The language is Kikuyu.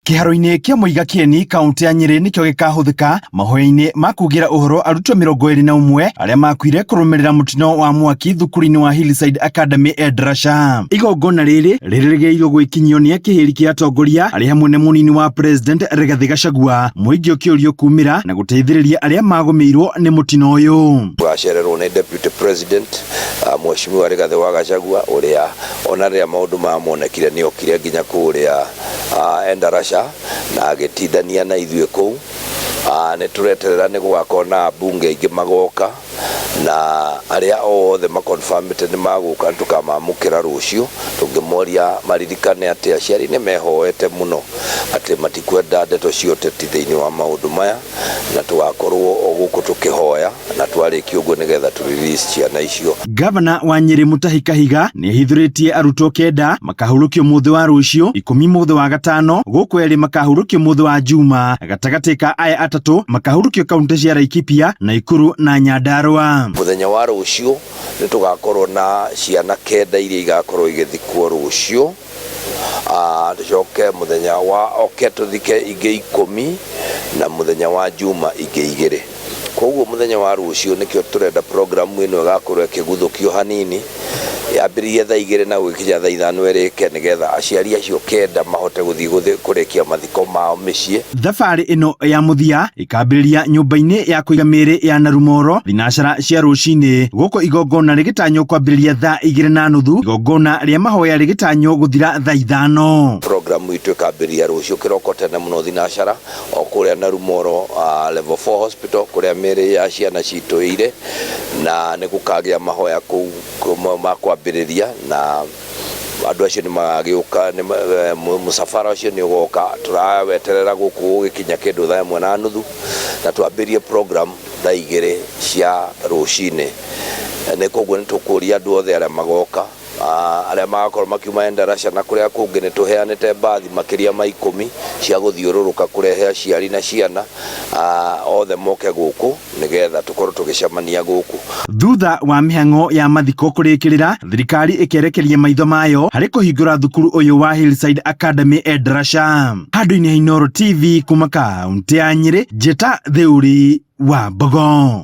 Kĩharo-inĩ kĩa Muiga Kĩeni, kaunti ya Nyĩrĩ, nĩkĩo gĩkahũthĩka mahoya-inĩ ma kugĩra ũhoro arutwo 21 arĩa makuire kũrũmĩrĩra mũtino wa mwaki thukuru-inĩ wa Hillside Academy Endarasha. Igongona rĩrĩ rĩrĩrĩgĩrĩirwo gwĩkinyio nĩ akĩhĩri kĩa atongoria arĩ hamwe na mũnini wa President Rigathĩ Gachagua, mũingĩ ũkĩũrio kumĩra na gũteithĩrĩria arĩa magũmĩirwo nĩ mũtino ũyũ. Tũgacererwo nĩ Deputy President, Mheshimiwa Rigathĩ wa Gachagua, ũrĩa ona rĩrĩa maũndũ maya monekire nĩ okire nginya kũrĩa Endarasha na agĩtindania na ithuĩ kũu. Nĩ tũreterera nĩ gũgakorwo na ambunge aingĩ magoka, na arĩa othe maconfirmĩte nĩ magũka nĩ tũkamamũkĩra rũciũ, tũngĩmoria maririkane atĩ aciari nĩ mehoete mũno atĩ matikwenda ndeto cia ũteti thĩinĩ wa maũndũ maya, na tũgakorwo o gũkũ tũkĩhoya na twarĩkia ũguo nĩgetha tũ release ciana icio. Gavana wa Nyĩrĩ Mutahi Kahiga nĩ ahithũrĩtie arutwo 9 makahurũkio mũthĩ wa rũciũ, 10 mũthĩ wa gatano, gũkũ 2 makahurũkio mũthĩ wa Juma. Gatagatĩ ka aya 3 makahurũkio kaunti cia Laikipia, Naikuru na Nyandarua. Mũthenya wa rũciũ nĩ tũgakorwo na ciana 9 iria igakorwo igĩthikwo rũciũ. Tũcoke mũthenya wa oke tũthike ingĩ 10 na mũthenya wa Juma ingĩ 2. Koguo mũthenya wa rũciũ nĩkĩo tũrenda programu ĩno ĩgakorwo ĩkĩguthũkio hanini, yambĩrĩrie thaa 2 na gũgĩkinya thaa 5 ĩrĩke, nĩgetha aciari acio 9 mahote gũthiĩ kũrĩkia mathiko mao mĩciĩ. Thabarĩ ĩno ya mũthia ĩkambĩrĩria nyũmba-inĩ ya kũiga mĩĩrĩ ya Narumoro thinacara cia rũcinĩ, gũkũ igongona rĩgĩtanywo kwambĩrĩria thaa 2:30, igongona rĩa mahoya rĩgĩtanywo gũthira thaa 5. Programu itũ ĩkambĩrĩria rũciũ kĩroko tene mũno thinacara o kũrĩa Narumoro, level 4 hospital, kũrĩa mĩĩrĩ ya ciana citũ ĩirĩ, na nĩ gũkagĩa mahoya kũu ma kwambĩrĩria, na andũ acio nĩ magagĩũka, mũcabara ũcio nĩ ũgoka, tũraweterera gũkũ gũgĩkinya kĩndũ thaa 1:30, na twambĩrĩrie program thaa 2 cia rũcinĩ. Nĩ koguo nĩ tũkũria andũ othe arĩa magoka, arĩa magakorwo makiuma Endarasha na kũrĩa kũngĩ, nĩ tũheanĩte mbathi makĩria ma 10 cia gũthiũrũrũka kũrehe aciari na ciana othe moke gũkũ nĩgetha tũkorwo tũgĩcemania gũkũ. Thutha wa mĩhang'o ya mathiko kũrĩkĩrĩra, thirikari ĩkerekeria maitho mayo harĩ kũhingũra thukuru ũyũ wa Hillside Academy Endarasha. Handũ-inĩ ha Inooro TV kuma kaunti ya Nyĩrĩ, njĩta Theuri wa Mbogo.